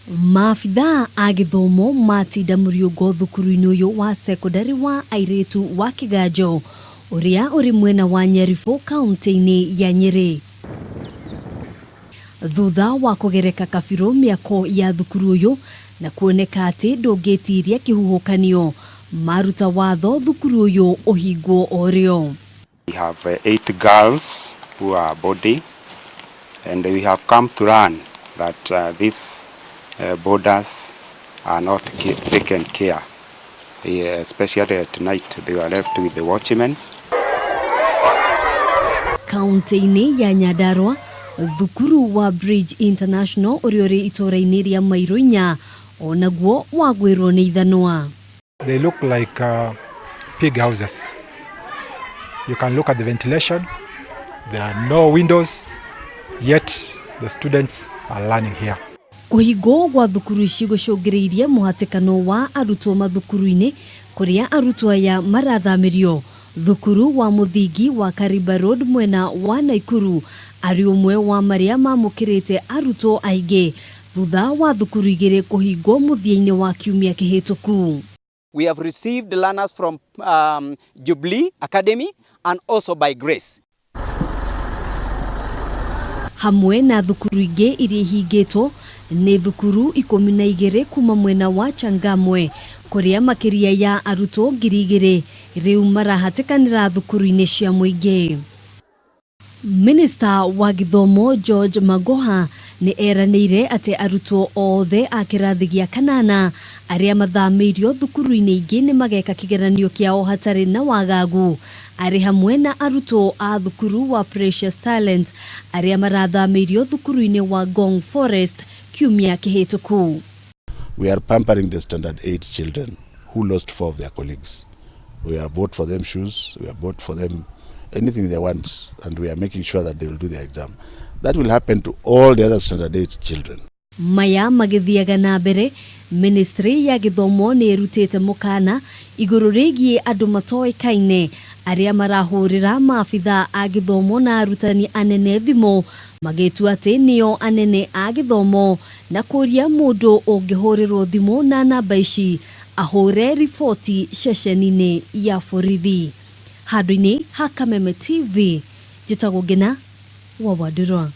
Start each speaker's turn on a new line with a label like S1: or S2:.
S1: Maabithaa a gĩthomo matinda mũriũngo thukuru-inĩ ũyũ wa cekondarĩ wa airĩtu wa Kĩganjo ũrĩa ũrĩ mwena wa Nyaribũ kaũntĩ-inĩ ya Nyĩrĩ. Thutha wa kũgereka kabirũ mĩako ya thukuru ũyũ na kuoneka atĩ ndũngĩtiria kĩhuhũkanio, maruta watho thukuru ũyũ ũhingwo o rĩo.
S2: We have 8 girls who are boarding, and we have come to learn that these boarders are not taken care, especially at night. They were left with the watchmen.
S1: Kaunti-inĩ ya Nyandarua, thukuru wa Bridge International ũrĩa ũrĩ itũũra-inĩ rĩa Mairũ inya onaguo wagwĩrwo nĩ ithanwa.
S3: They look like pig houses. You can look at the ventilation. There are no windows, yet the students are learning here.
S1: Kũhingwo gwa thukuru ici gũcũngĩrĩirie mũhatĩkano wa arutwo mathukuru-inĩ kũrĩa arutwo aya marathamĩrio. Thukuru wa mũthingi wa Kariba Road mwena wa Naikuru arĩ ũmwe wa marĩa mamũkĩrĩte arutwo aingĩ thutha wa thukuru igĩrĩ kũhingwo mũthia-inĩ wa kiumia kĩhĩtũku.
S4: We have received learners from Jubilee Academy and also by Grace.
S1: Hamwe na thukuru ingĩ iria ihingĩtwo nĩ thukuru 12 kuma mwena wa Changamwe kũrĩa makĩria ya arutwo 2000 rĩu marahatĩkanĩra thukuru-inĩ cia mũingĩ. Minista wa gĩthomo George Magoha nĩ eranĩire atĩ arutwo othe a kĩrathi gĩa kanana arĩa mathamĩirio thukuru-inĩ ingĩ nĩ mageka kĩgeranio kĩao hatarĩ na wagagu, arĩ hamwe na arutwo a thukuru wa Precious Talent arĩa marathamĩirio thukuru-inĩ wa Ngong Forest kiumia kĩhĩtũku.
S5: We are pampering the standard 8 children who lost 4 of their colleagues. We have bought for them shoes, we have bought for them anything they want, and we are making sure that they will do their exam. That will happen to all the other standard 8 children.
S1: Maya magĩthiaga na mbere, ministry ya gĩthomo nĩ ĩrutĩte mũkana igũrũ rĩgiĩ andũ matoĩkaine arĩa marahũrĩra maabithaa a gĩthomo na arutani anene thimũ magĩtua atĩ nĩo anene a gĩthomo na kũria mũndũ ũngĩhũrĩrwo thimũ na namba ici ahũre riboti ceceni-inĩ ya borithi. Handũ-inĩ ha Kameme TV, njĩtagwo Ngina wa Wandũrwa.